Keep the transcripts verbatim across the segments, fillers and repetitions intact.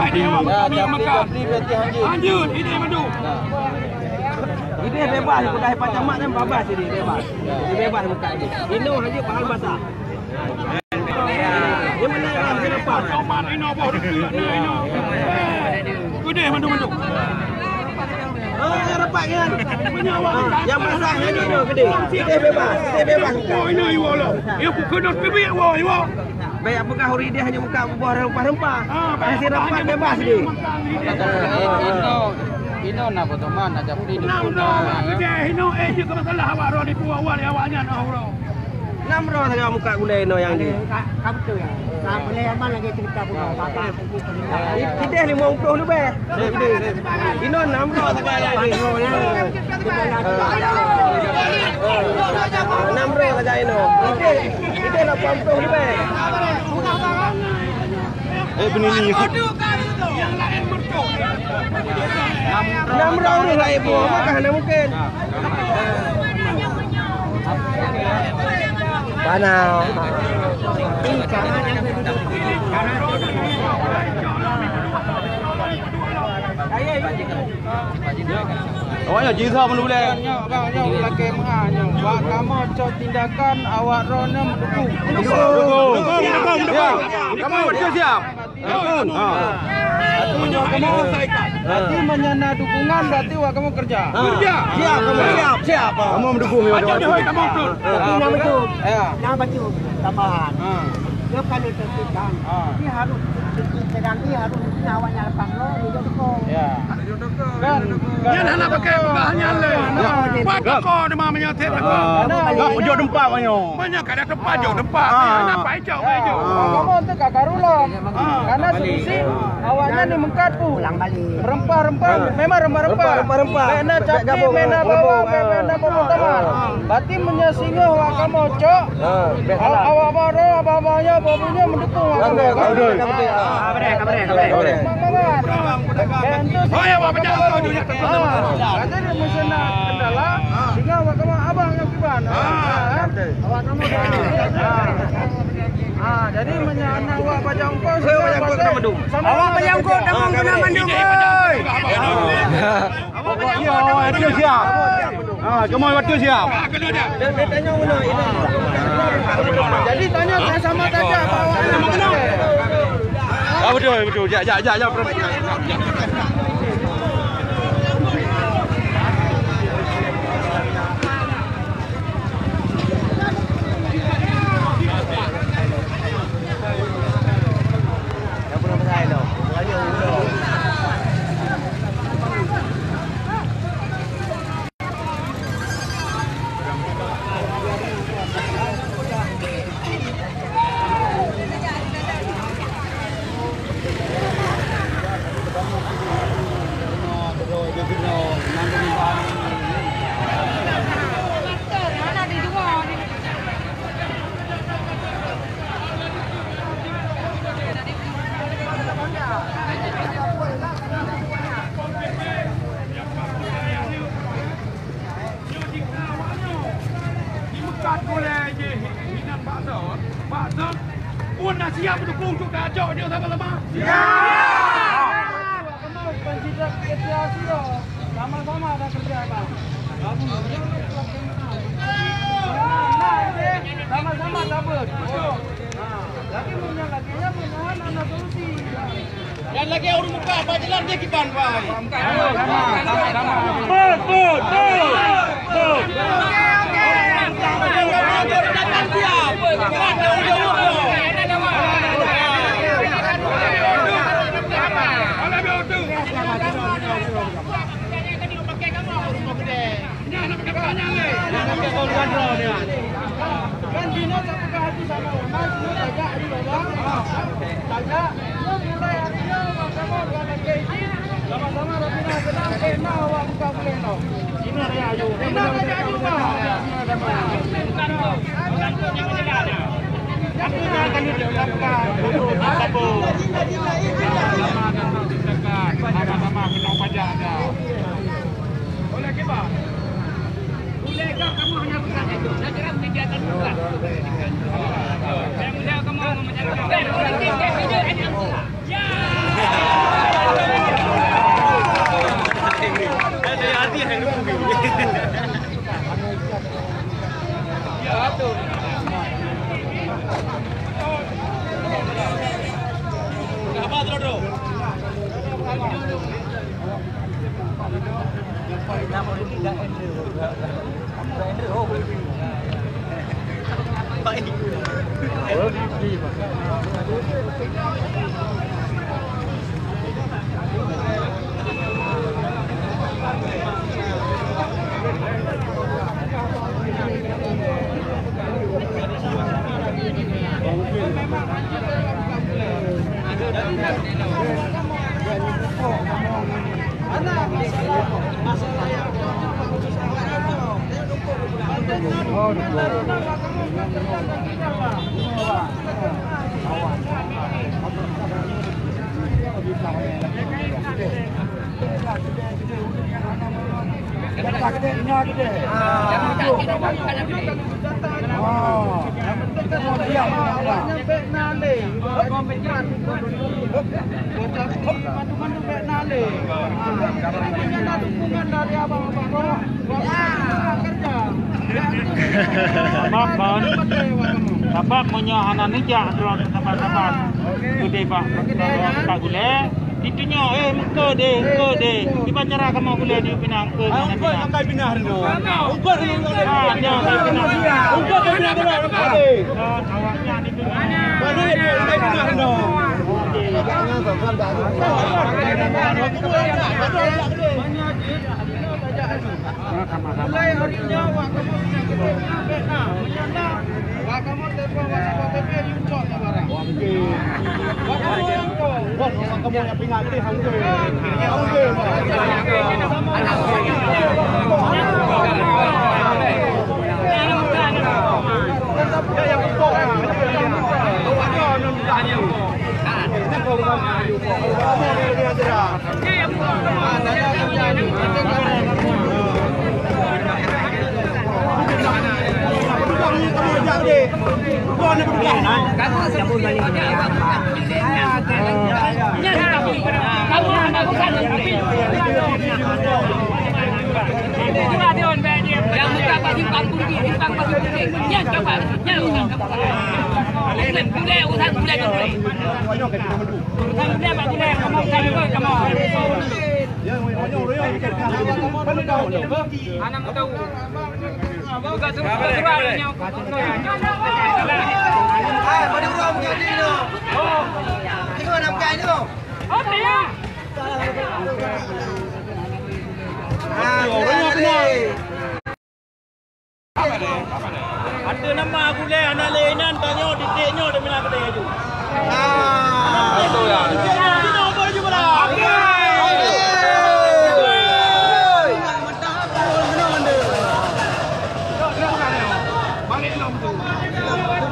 Capli, capli, capli, berarti hanjeuet. Hanjeuet, idéh mandum. Idéh bebas, udah pacamat dan babah sini, bebas. Idéh bebas buka idéh. Inoe hanjeuet pahal basah. Di mana yang di depan? Idéh mandum-mandum. Oh, yang rapat kan? Yang basah hanjeuet inoe gede. Idéh bebas, idéh bebas. Oh, ini iwa lah. Ya, bukan nak kebik, wah, iwa. Baik, apakah ureueng idéh hanya buka buah rempah-rempah? Ah, baik, hanya rapat bebas dia. Inoe, inoe na botoman, na capli. Enam droe, idéh inoe, eh, dia ke masalah awak droe di puak awak, awak nyan, ah, droe. Enam droe sagai muka gulai inoe nyang di. Ka, ka beutôi. Ka boleh aman lagi cerita pun. Idéh limong ploh leubeh. Inoe enam droe sagai lagi. Enam droe sagai inoe. Idéh, idéh lapan ploh leubeh. Eh, beunini. Enam droe ureueng laén boh, maka hana mungkin. Tanah. Awak nyoe jih soe meunulée. Nyoe, bang, nyoe lakée meu'ah nyoe. Bak kamoe cok tindakan awak droeneuh meudukung. Dukung. Dukung, dukung, dukung. Ya, kamoe beutôi siap. Dukung. Ha. Berarti meunyoe kamoe, berarti meunyoe na dukungan, berarti awak kamoe kerja. Ha. Kerja. Siap, kamoe siap, siap. Kamoe meudukung, ya. Tapi nama tu. Ya. Nama tu tambahan. Ha. Dia kalau tertibkan, ha, dia harus tertib, sedang dia harus awaknya lapan roh, dia dukung. Ya. Kan, kan. Nyan hana pakai peugah nyan lé. Ya. Buat teko di mana meunyoe that teko. Ah, nak ujok tempat banyak. Banyak kada tempat jok tempat. Ah. Hana pakai jok, pakai jok. Ah. Kamoe tu ka karu lom. Ah. Karena sisi awaknya ni mengkat pu. Pulang balik. Rempah-rempah, memang rempah-rempah. Rempah-rempah. Bèk na capli, bèk na bawang, bèk na bawang teman. Berarti meunyoe singoh awak kamoe cok, awak baru, abang-abang nyoe, abang-abang nyoe meudukung awak kamoe. Betul. Ah, betul, betul. Semangat. Oh, ya, Pak Pejabat, oh, dunia. Ah, jadi meuseu na kendala, sehingga awak kamoe abang nyang kiban. Ah, kan? Awak kamoe. Ah. Ah, jadi meunyoe na awak bajang ko, awak bajang ko, awak bajang ko, tamong kena mandum, oi. Pokoknya awak tu siap. Ha, cuma waktu siap. Jadi tanya sama saja apa awak nak. Ah, betul, betul. Jak, jak, jak, jak. Nyoe jika awak nyoe jimeukat ulée jih hinan bak droe, bak droe, pun na siap meudukung untuk ka cok nyoe sama-sama? Siap! Sama-sama ada kerja, Bang. Bagus. Sama-sama dapat. Nah, lagi punya lagi ya, punya anak solusi. Dan lagèe ureueng muka bak jalan dia kiban, bai. Betul, betul, betul. Kan jinoe tapeugah hati sama Umar, jinoe tajak di bawah. Tajak, mulai hari nyoe, sama-sama Rabbina sedang kena awak buka bulan tau. Jinoe raya ayu. Jinoe raya ayu, Bang. Sabab kon, sabab meunyoe hana neujak droe saban-saban keudeh bak, bak gulèe, ditunyok, "Eh, meukeue deh, meukeue deh." Kiban cara kamoe gulèe di Pinang keu nyan. Ungkot makai pinah rindu. Ungkot rindu. Ah, dia makai pinah. Ungkot makai pinah rindu. Kon awaknyan ditunyok. Mana dia makai pinah rindu? Mulai hari nyoe awak kamoe nyang keudeh na bèk na. Meunyoe na, awak kamoe telepon WhatsApp O T P, yue cok nyan barang. Awak kamoe nyang cok. Bos, awak kamoe nyang pingat teh, hangge. Hangge. Ateueh nama gulèe hana lé inan, tanyoe titék nyoe teumina keudeh laju. Ah, betul lah.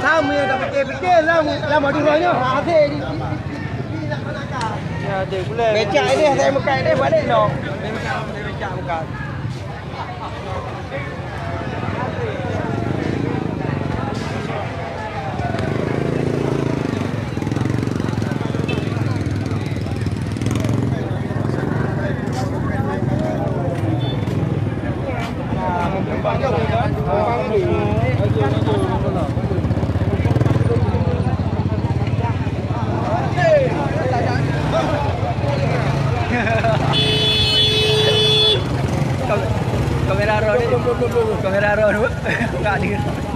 Sama ya, tak fikir-fikir lah, lah madu rohnya. Adik di, di, di, di, di, nak manakah? Ya, adik gulai. Becak ini, saya buka ini, balik no. Becak, becak bukan. Kam-, kamera roh ni. Kamera roh ni. Tak ada.